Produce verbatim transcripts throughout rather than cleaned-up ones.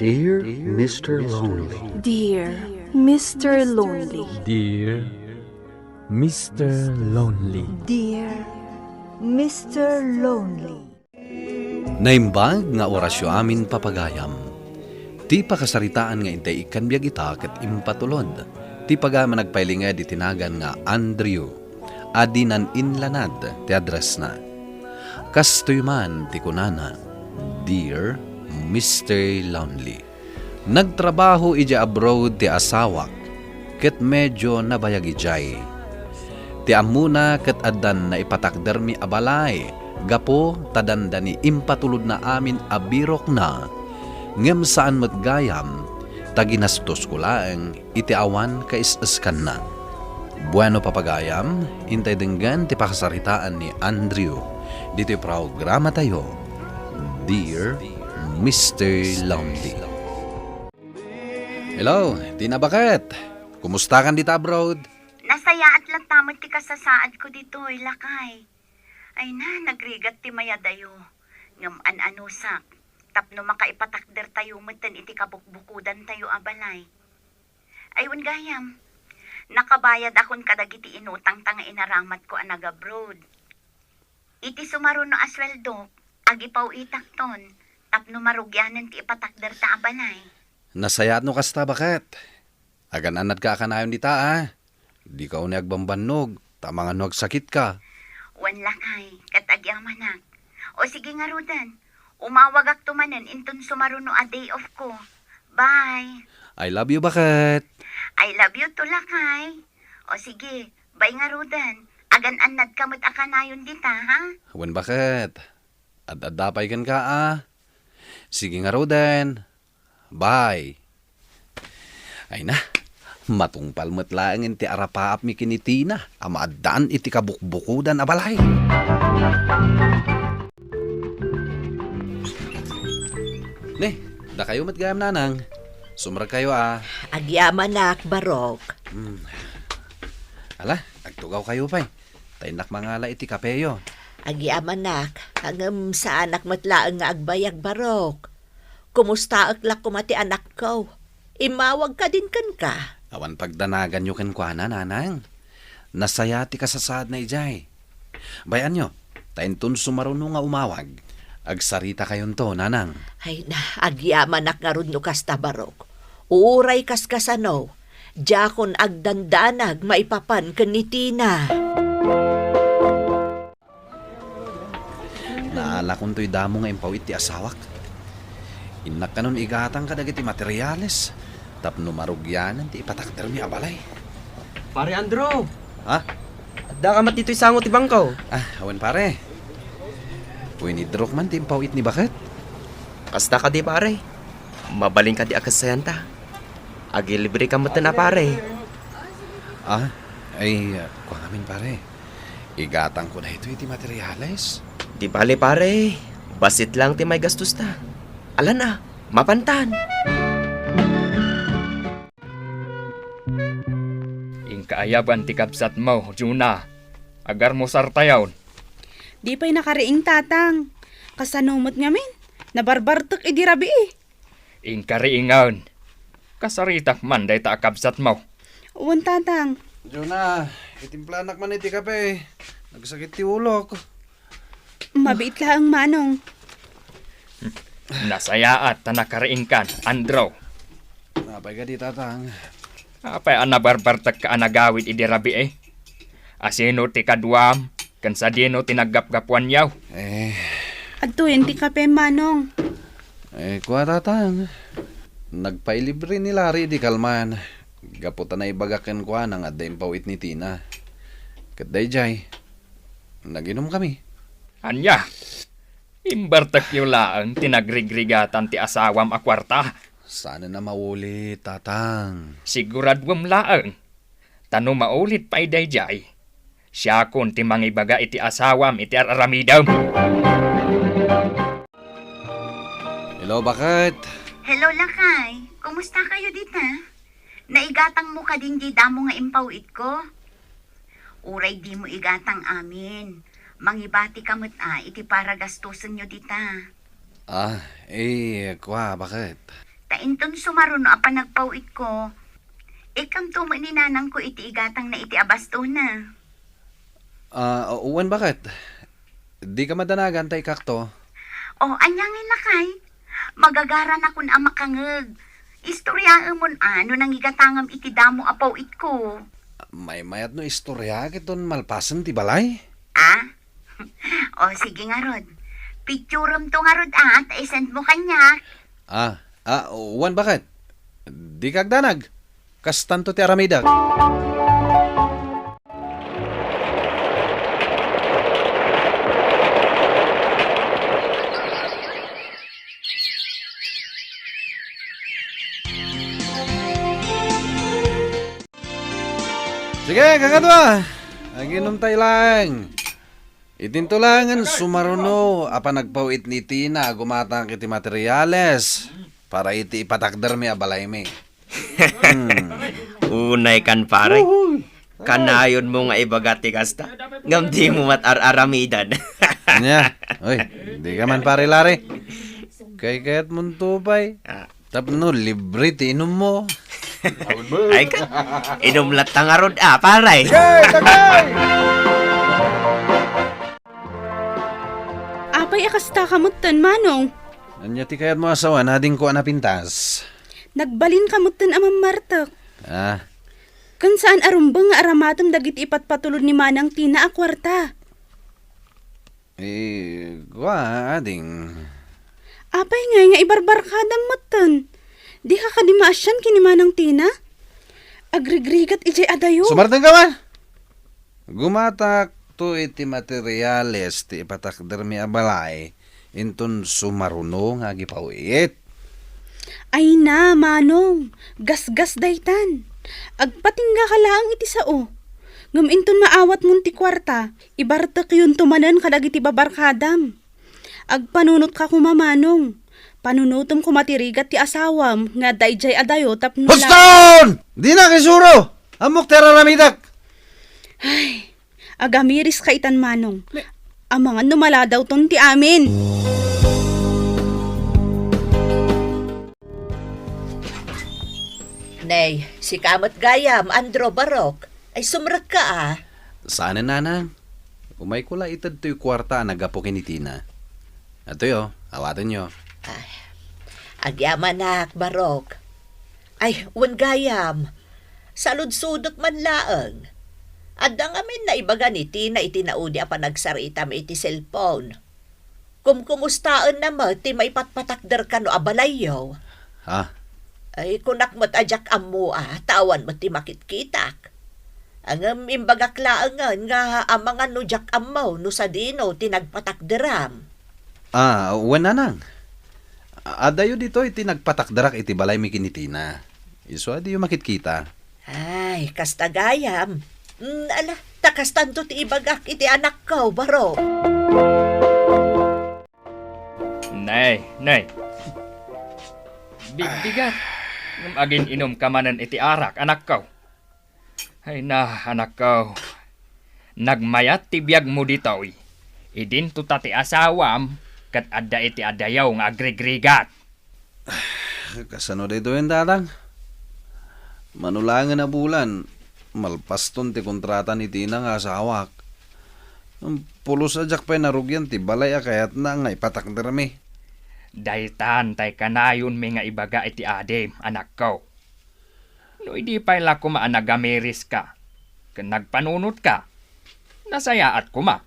Dear Mister Lonely. Dear Mister Lonely. Dear Mister Lonely. Dear Mister Lonely. Naimbag nga orasyo amin, papagayam. Ti pakasaritaan nga intay ikkan biag ita ket impatulod ti pagayam a nagpailinged iti nagan nga Andrew a dinan inlanad ti addressna. Kastoy man ti kunana, "Dear Mister Lonely, nagtrabaho idiay abroad ti asawak ket medio nabayag idiay. Ti ammona ket addan naipatakdermi a balay gapu ta dandani impatulodna amin a birokna, ngem saan met gayam ta ginastosko laeng iti awan kaes-eskanna." Bueno, papagayam, intay denggen ti pakasaritaan ni Andrew ditoy programatayo, Dear Mister Lonely. Hello, Tina, baket? Kumustakan dita abroad? Nasayaat latta met ti kasasaadko ditoy, lakay. Ay na, nagrigat ti mayadayo. Ngem an-anusak, tapno makaipatakdertayo metten iti kabukbukodantayo a balay. Ay, wen gayam, nakabayadakon kadagiti inutangta nga inaramatko a nag-abroad. Iti sumaruno a sueldok, agipaw-itakton tapno marugianen ti ipatakderta a balay. Nasayaat no kasta, baket? Agan-annadka a kanayon dita, a? Dika unay agbambannog, ta amangan no agsakitka. Wen, lakay, ket agyamanak. O sige ngaruden, umawagakto manen inton sumaruno a day off ko. Bye. I love you, baket. I love you too, lakay. O sige, bye ngaruden. Agan-annadka met a kanayon dita, ha? Wen, baket? Ad-adda pay kenka, a? Sige ngaruden. Bye. Ay na, matungpal met laeng ti arapaapmi ken ni Tina a maaddaan iti kabukbukodan a balay. Ne, dakayo met gayam, nanang. Sumrekkayo, a. Agyamanak, Barok. Hmm. Ala, agtugawkayo pay. Ta innak mangala iti kapeyo. Agyamanak, ngem saanak met laeng nga agbayag, Barok. Kumustaek la koma ti anakko? Immawag kadin kenka? Awan pagdanaganyo kenkuana, nanang. Nasayaat ti kasasaadna idiay. Bay-anyo, ta inton sumaruno nga umawag, agsaritakayon to, nanang. Ay na, agyamanak ngarud no kasta, Barok. Uray kaskasano, diakon agdandanag maipapan ken ni Tina. Naalakon toy damo nga impaw-it ti asawak. Innak kanon igatang kadagiti materiales tapno marugianen ti ipatakdermi a balay. Pare Andrew! Ha? Adda ka met ditoy sango ti bangko? Ah, awan, pare. Winidrok man ti impaw-it ni baket. Kasta kadi, pare? Mabalin kadi a kasayanta? Agilibre ka met a, pare. Ah, ay, ah, kua ngamin, pare. Igatangko daytoy iti materiales. Di bale, pare. Bassit lang ti maigastosta. Alan a, mapantan. Inka ayaban ti kabsatmo, Juna. Agarmusartayon. Di pay nakariing, Tatang. Kasano met ngamin? Nabarbartek idi rabii. Inkariingen. Kasaritak man dayta a kabsatmo. Wen, Tatang. Juna, itimplanak man iti kape. Nagsakit ti ulok. Mabiit laeng, Manong. Nasayaat ta nakariingkan, Andrew. Apay kadi, Tatang? Apay a nabarbartekka a nagawid idi rabii? Asino ti kaduam, ken sadino ti naggapugapuanyo? Eh. Adtoyen ti kape, Manong. Eh, kua, Tatang. Nagpailibre ni Larry idi kalman. Gapu ta naibaga kenkuana nga adda impaw-it ni Tina. Ket daydiay, naginom kami. Ania? Imbartekyo laeng ti nagrigrigatan ti asawam a kuarta? Saan a maulit, Tatang. Siguraduem laeng. Ta no maulit pay daydiay, siakon ti mangibaga iti asawam iti ar-aramidem. Hello, baket? Hello, lakay. Kumusta kayo dita? Naigatang mo kadin di damo nga impaw-it ko? Uray di mo igatang amin, mangibati ka met a iti paragastosen yo dita. Ah, eh, kua, baket? Ta inton sumaruno a panagpaw-itko, ikkanto met ni nanangko iti igatangna iti abastona. Ah, wen, baket? Dika madanagan ta ikakto? O, ania ngay lakay? Magagaranakon a makangeg. Istoryaemon a no nangigatangam iti damo a paw-itko. Maymayat no istoryaak iton malpasen ti balay? Ah? O, sige ngarud. Picturemto ngarud a, ta isendmo kaniak. Ah, ah, wen, baket? Dika agdanag. Kastanto ti aramidek. Sige, kakadua. Aginom tayo lang. Idinto laengen sumaruno a panagpaw-it ni Tina a gumatak iti materiales para iti ipatakdermi a balaymi. Hmm. Unay kan, pare. Uhuy. Kanayonmo nga ibaga ti kasta. Ngem dimo met ar-aramidan. Ania? Oy, dika man, pare Larry. Kaykayatmonto pay. Ah. Tapno libre ti inummo. Ay ka, inum latta ngarud a, pare. Sige, tagay! Apay a kasta ka metten, Manong? Ania ti kayatmo a sawen, adingko a napintas? Nagbalin ka metten a mammartek. Ah. Ken saan a rumbeng nga aramatem dagiti ipatpatulod ni Manang Tina a kuarta. Eh, kua, ading. Apay ngay nga ibarbarkadam metten? Dika kadi maasian ken ni Manang Tina? Agrigrigat idiay adayo. Sumardeng ka man! Gumatakto iti materiales ti ipatakdermi a balay, inton sumaruno nga agipaw-it. Ay na, Manong, gasgas daytan. Agpatingga ka laeng iti sao. Ngem inton maawatmon ti kuarta, ibartekyonto manen kadagiti babarkadam. Agpanunotka koma, Manong. Panunotem koma ti rigat ti asawam nga adda idiay adayo tapno la- Huston! Dinak isuro! Ammok ti araramidak! Ay, agamiris ka itan, Manong. Amangan no maladawton ti amin. Nay, sika met gayam, Andro, Barok. Ay, sumrekka a. Saanen, nanang. Umayko la ited toy kuarta a naggapu ken ni Tina. Atoy, o, awatenyo. Ay, agyamanak, Barok. Ay, wen gayam. Saludsodek man laeng. Adda ngamin naibaga ni Tina iti naudi a panagsaritam iti cellphone. Kumkumustaenna met ti maipatpatakder kano a balayyo. Ha? Ay, kunak met a diak ammo a, ta awan met ti makitkitak. Ngem imbagak laengen nga amangan no diak ammo no sadino ti nagpatakderam. Ah, wen, nanang. Adayo ditoy ti nagpatakderak iti balaymi ken ni Tina. Isu a diyo makitkita. Ay, kasta gayam. Mm, ala, ta kastanto ti ibagak iti anakko, Barok. Nay, nay. Bigbigat. Ngem agin-inom ka manen iti arak, anakko. Ay na, anakko. Nagmayat ti biagmo ditoy. Idinto ta ti asawam, ket adda iti adayo nga agrigrigat. Kasano daytoyen, tatang? Mano laengen a bulan, malpaston ti kontrata ni Tina nga asawak. Pulos a diak pay narugian ti balay a kayatna nga ipatakdermi. Daytan tay kanayonmi nga ibaga iti adim, anakko. No idi pay la koma a nagamiriska ken nagpanunotka, nasayaat koma.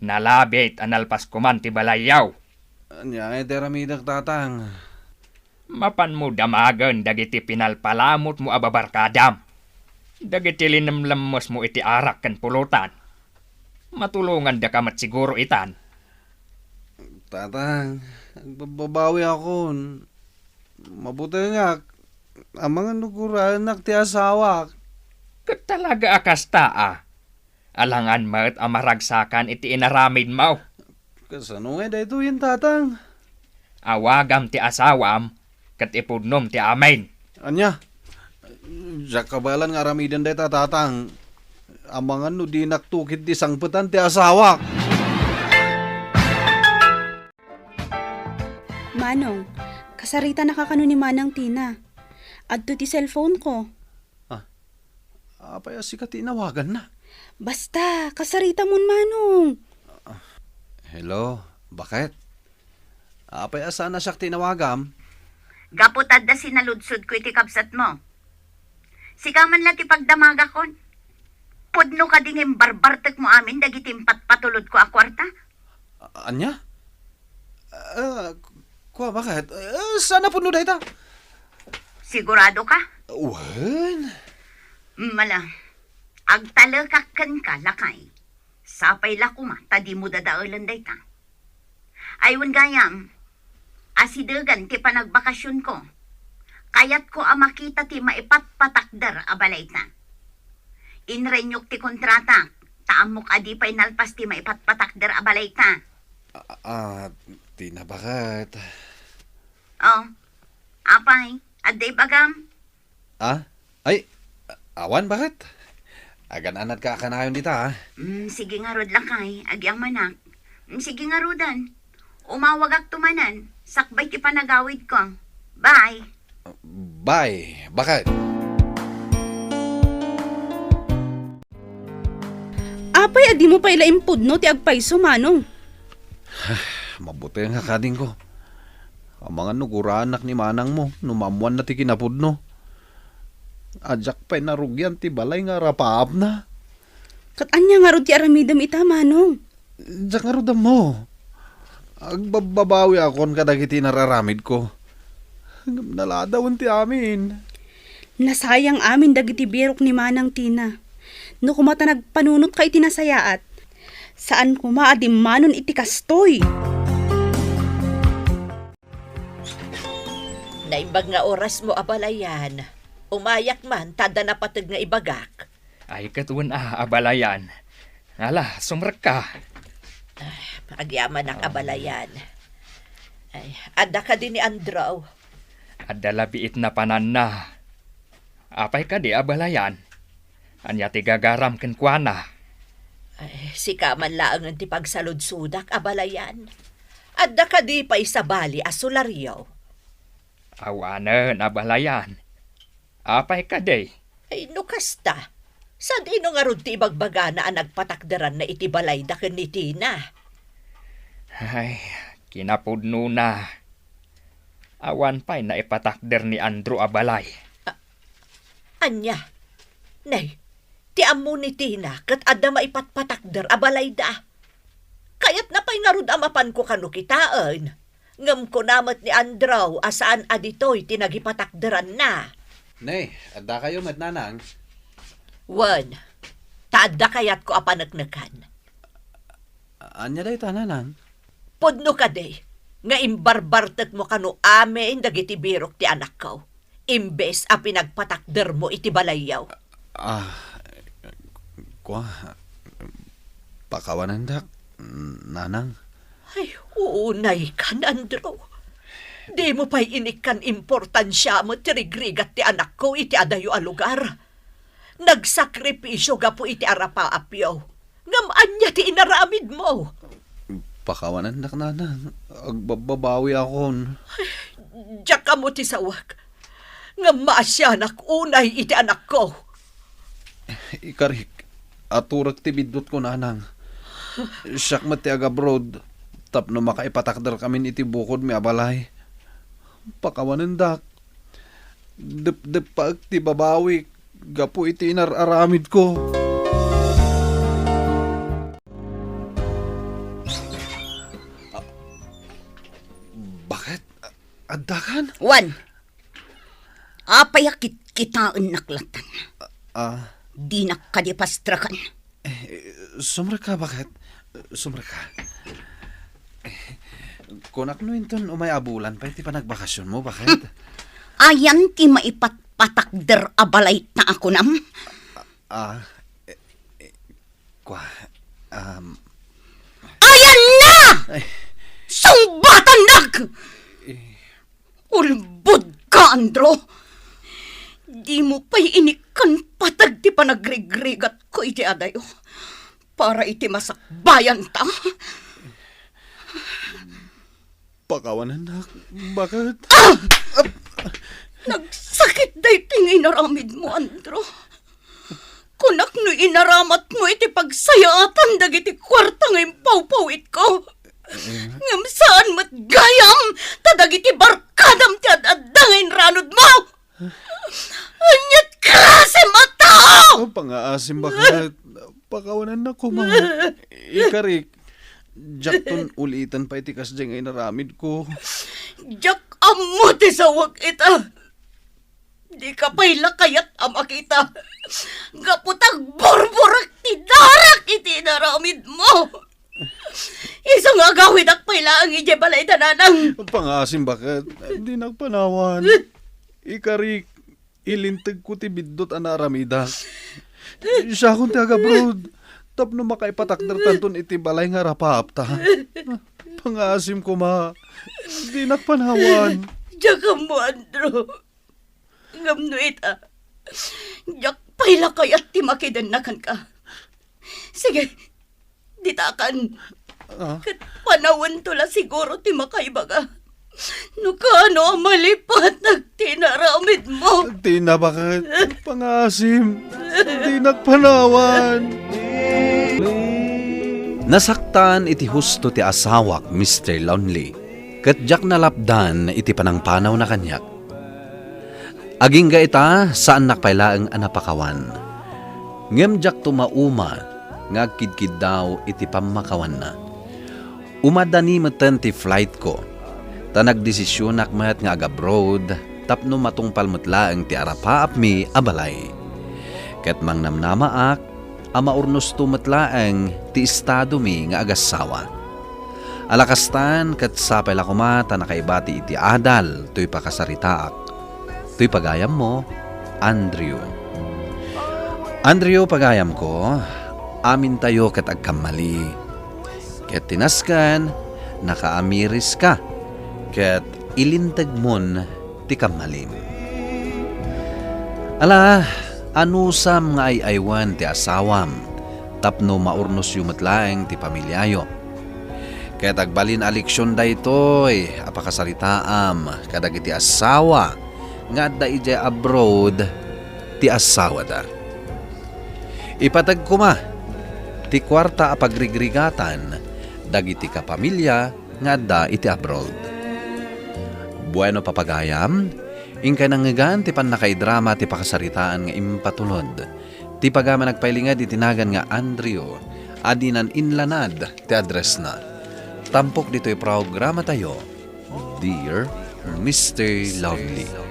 Nalabit a nalpas koman ti balayyo. Ania ngay ti aramidek, tatang? Mapanmo damagen dagiti pinalpalamutmo a babarkadam, dagiti linemlemmesmo iti arak ken pulotan. Matulongandaka met siguro itan. Tatang, agbabbabawi akon. Mabutengak. Amangan no guraennak ti asawak. Ket talaga a kasta a. Alangan met a maragsakan iti inaramidmo. Kasano ngay daytoyen, tatang? Awagam ti asawam, ket ipudnom ti amin. Ania? Diak kabaelan nga aramiden dayta, tatang. Amangan no dinak tukit ti sangpetan ti asawak. Manong, Kasaritanaka kano ni Manang Tina. Adto ti cellphone ko. Ah, apay a sika ti inawaganna? Basta, kasaritamon, Manong. Hello, bakit? Apay a saan a siak ti inawagam? Gapu ta adda sinaludsodko iti kabsatmo. Sika man la ti pagdamagakon. Pudno kadi nga imbarbartekmo amin dagiti impatpatulodko a kuarta? A-, ania? Ah, kua, bakit? Ah, saan a pudno dayta? Sigurado ka? Wen. Mala, agtalekak kenka, lakay. Sapay la koma ta dimo dadaelen dayta. Ay, wen gayam, asidegan ti panagbakasionko. Kayatko a makita ti maipatpatakder a balayta. Inrenyok ti kontratak, ta ammok a di pay nalpas ti maipatpatakder a balayta. Ah, ah, Tina, bakit? Oh, apay, adda ibagam? Ah? Ay, awan, bakit? Agan-anadka a kanayon dita, ah. Mm, sige ngarud, lakay, agyamanak. Mm, sige ngaruden. Umawagakto manen, sakbay ti panagawidko. Bye. Bye. Bakit? Apay a dimo pay la impudno ti agpayso, Manong? Mabuteng a kadingko. Amangan no guraanak ni manangmo no maammoanna ti kinapudno. A diak pay narugian ti balay nga arapaapna. Ket ania ngarud ti aramidem ita, Manong? Diak ngarud ammo. Agbabbabawiakon kadagiti inar-aramidko. Ngem naladawen ti amin. Nasayang amin dagiti birok ni Manang Tina. No koma ta nagpanunotka iti nasayaat, saan koma a dimmanon iti kastoy. Naimbag nga orasmo, abalayan. Umayak man, ta adda napateg nga ibagak. Ay, ket wen a, abalayan. Ala, sumrekka. Ah, agyamanak, abalayan. Ay, adda kadi ni Andrew? Adda la biit napananna. Apay kadi, abalayan? Ania ti gagaram kenkuana? Ay, sika man laengen ti pagsaludsodak, abalayan. Adda kadi pay sabali a solario? Awanen, abalayan. Apay kadi? Ay, no kasta, sadino ngarud ti ibagbagana a nagpatakderanna iti balayda ken ni Tina? Ay, kinapudnona. Awan pay naipatakder ni Andrew a balay. A-, ania? Nay, ti ammo ni Tina ket adda maipatpatakder a balayda. Kayatna pay ngarud a mapanko kano kitaen. Ngem kuna met ni Andrew a saan a ditoy ti nagipatakderanna. Nay, addakayo met, nanang? Wen, ta adda kayatko a paneknekan. Ania dayta, nanang? Pudno kadi nga imbarbartekmo kano amin dagiti birok ti anakko, imbes a pinagpatakdermo iti balayyo? Ah, kua, pakawanendak, nanang. Ay, unaykan, Andrew. Dimo pay inikkan importansiamet ti rigrigat ti anakko iti adayo a lugar. Nagsakripisio gapu iti arapaapyo. Ngem ania ti inaramidmo? Pakawanendak, nanang. Agbabbabawiakon. Diak ammo ti sawek. Ngem maasianak unay iti anakko. Ikarik, aturek ti biddutko, nanang. Siak met ti agabroad tapno makaipatakderkamin iti bukodmi a balay. Pakawanendak. Depdeppaek ti babawik gapu iti inar-aramidko. Ah, bakit? Addakan? Wen, apay a kitkitaennak latan? Ah. Dinak kadi pastreken. Eh, sumrekka, bakit? Sumrekka. Eh, kunak no inton umay a bulan pay ti panagbakasionmo, bakit? Hmm. Ayan ti maipatpatakder a balayta a kunam? Ah, eh, eh, kua, um, Ayan na! Ay. Sungbatannak! Eh. Ulbodka, Andrew! Dimo pay inikkan pateg ti panagrigrigatko iti adayo para iti masakbayanta. Pakawanennak, baket. Nagsakit daytoy nga inaramidmo, Andrew. Kunak no inaramatmo iti pagsayaatan dagiti kuarta nga impawpawitko. Ngem saan met gayam ta dagiti barkadam ti ad-adda nga inranudmo. Aniat klase a tao! Oh, pangaasim, baket. Pakawanennak koma. Ikarik, diakton uliten pay ti kasdiay nga inaramidko. Diak ammo ti sawak ita. Dika pay la kayat a makita. Gapu ta agburburak ti darak iti inaramidmo. Isu nga agawidak pay laeng idiay balay da nanang. Pangaasim, baket. Dinak panawan. Ikarik, ilintegko ti biddut a naaramidak. Siakon ti agabroad tapno makaipatakdertanton iti balay nga arapaapta. Pangaasim koma. Dinak panawan. Diak ammo, Andrew. Ngem no ita, diak pay la kayat ti makidennakanka. Sige, ditakan. Ah? Ket panawanto la siguro ti makaibaga. No kano a malipatak ti inaramidmo. Dina, baket. Pangaasim. Dinak panawan. Nasaktan iti husto ti asawak, Mister Lonely, ket diak nalapdan iti panangpanawna kaniak. Agingga ita, saannak pay laeng a napakawan. Ngem diakto mauma nga agkidkiddaw iti pammakawanna. Umadani metten ti flightko, ta nagdesisionak met nga agabroad tapno matungpal met laeng ti arapaapmi a balay. Ket mangnamnamaak a maurnosto met laeng ti estadomi nga agassawa. Ala kastan, ket sapay la koma ta nakaibati iti adal toy pakasaritaak. Toy pagayammo, Andrew. Andrew, pagayamko, amintayo ket agkammali. Ket ti nasken, nakaamiriska, ket ilintegmon ti kammalim. Ala, anusam nga ay-aywen ti asawam tapno maurnosyo met laeng ti pamiliayo. Ket agbalin a leksion daytoy a pakasaritaam kadagiti asawa nga adda idiay abroad ti asawada. Ipateg koma ti kuarta a pagrigrigatan dagiti kapamilya nga adda iti abroad. Bueno, papagayam, inkay nangngegan ti pannakaidrama ti pakasaritaan nga impatulod. Ti pagayam a nagpailinged iti nagan nga Andrew, a dinan inlanad ti addressna. Tampok ditoy programatayo, Dear Mister Lonely.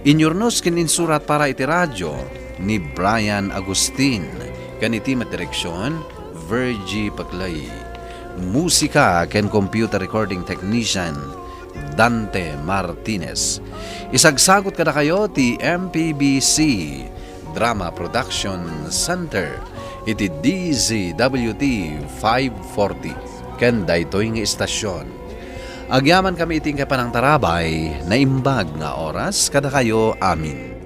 Inyurnos ken insurat para iti radio ni Brian Agustin, ken iti met direksion, Virgie Paclay. Musika ken computer recording technician, Dante Martinez. Isagsagut kadakayo ti M P B C Drama Production Center iti D Z W T five forty ken daytoy nga istasyon. Agyamankami iti inkay panangtarabay, naimbag nga oras kadakayo amin.